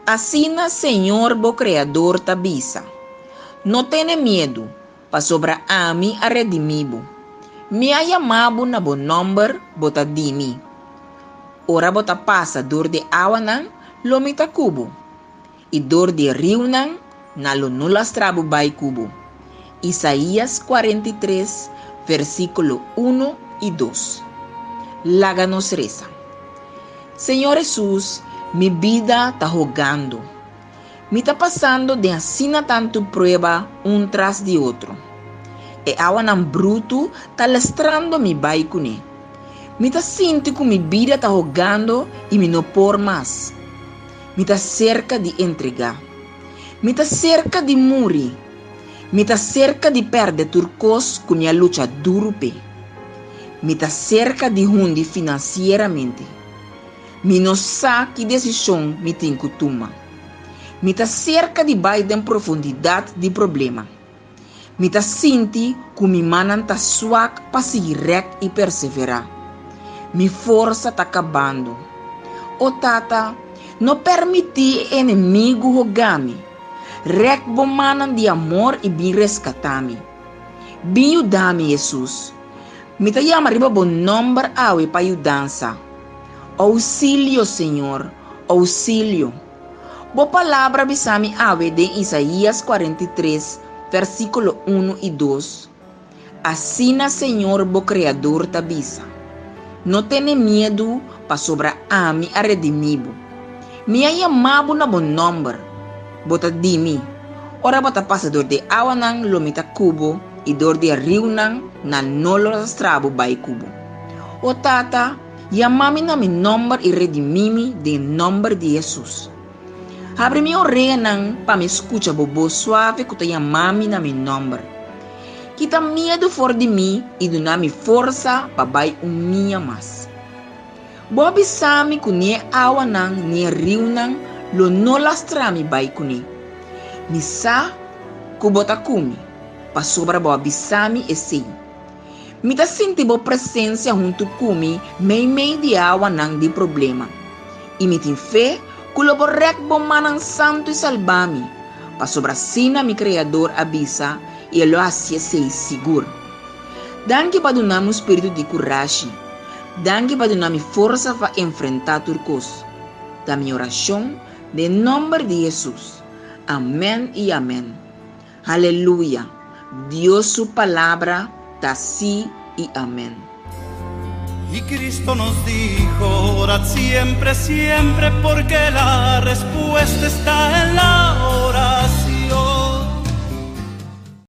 Asina Señor bo Kreador ta bisa, No tene miedu, pasobra ami a redimí bo. Mi a yama bo na bo nòmber, bo ta di mi. Ora bo ta pasa dor di awanan, lo mi ta ku bo, i dor di riunan, nan lo no lastra bo bai ku bo. Isaías 43, versíkulo 1 i 2. Laga nos resa. Señor Hesus, mi bida ta hogando. Mi ta pasando den asina tantu prueba un tras di otro. E awanan brutu ta lastrando mi bai kuné. Mi ta sinti ku mi bida ta hogando i mi no por mas. Mi ta serka di entregá. Mi ta serka di muri. Mi ta serka di pèrdè tur kos ku mi a lucha duru p'e. Mi ta serka di hundi finansieramente. Mi no sa ki desishon mi tin ku tuma. Mi ta serka di bai den profundidat di problema. Mi ta sinti ku mi mannan ta swak pa sigui rèk i perseverá. Mi forsa ta kabando. O Tata, no permití e enemigu hoga mi. Rèk bo mannan di amor i bin reskatá mi. Bin yuda mi, Hesus. Mi ta yama riba bo nòmber awe pa yudansa. Ousilio, Señor, ousilio! Bo palabra bisa mi awe den Isaías 43, versíkulo 1 i 2, Asina Señor bo Kreador ta bisa, No tene miedu, pasobra ami a redimí bo. Mi a yama bo na bo nòmber, bo ta di mi. Ora bo ta pasa dor di e awanan, lo mi ta ku bo, i dor di e riunan, nan no lo lastra bo bai ku bo. O Tata, yama mi na mi nòmber i redimí mi den nòmber di Hesus. Habri mi oreanan pa mi skucha bo bos suave ku ta yama mi na mi nòmber. Kita miedu for di mi i duna mi forsa pa bai un mia mas. Bo a bisa mi ku ni e awanan ni e riunan lo no lastra mi bai kuné. Mi sa ku bo ta ku mi, pasobra bo a bisa mi esei. Mi ta sinti bo presensia huntu ku mi meimei di e awanan di problema, i mi tin fe ku lo bo rèk bo mannan santu i salba mi, pasobra asina mi Kreador a bisa i e lo hasi esei sigur. Danki pa duna mi un spiritu di kurashi. Danki pa duna mi forsa pa enfrentá tur kos. Ta mi orashon den nòmber di Hesus. Amèn i amèn. Aleluya! Dios su palabra ta sí i amèn. Y Cristo nos dijo, orad siempre, siempre, porque la respuesta está en la.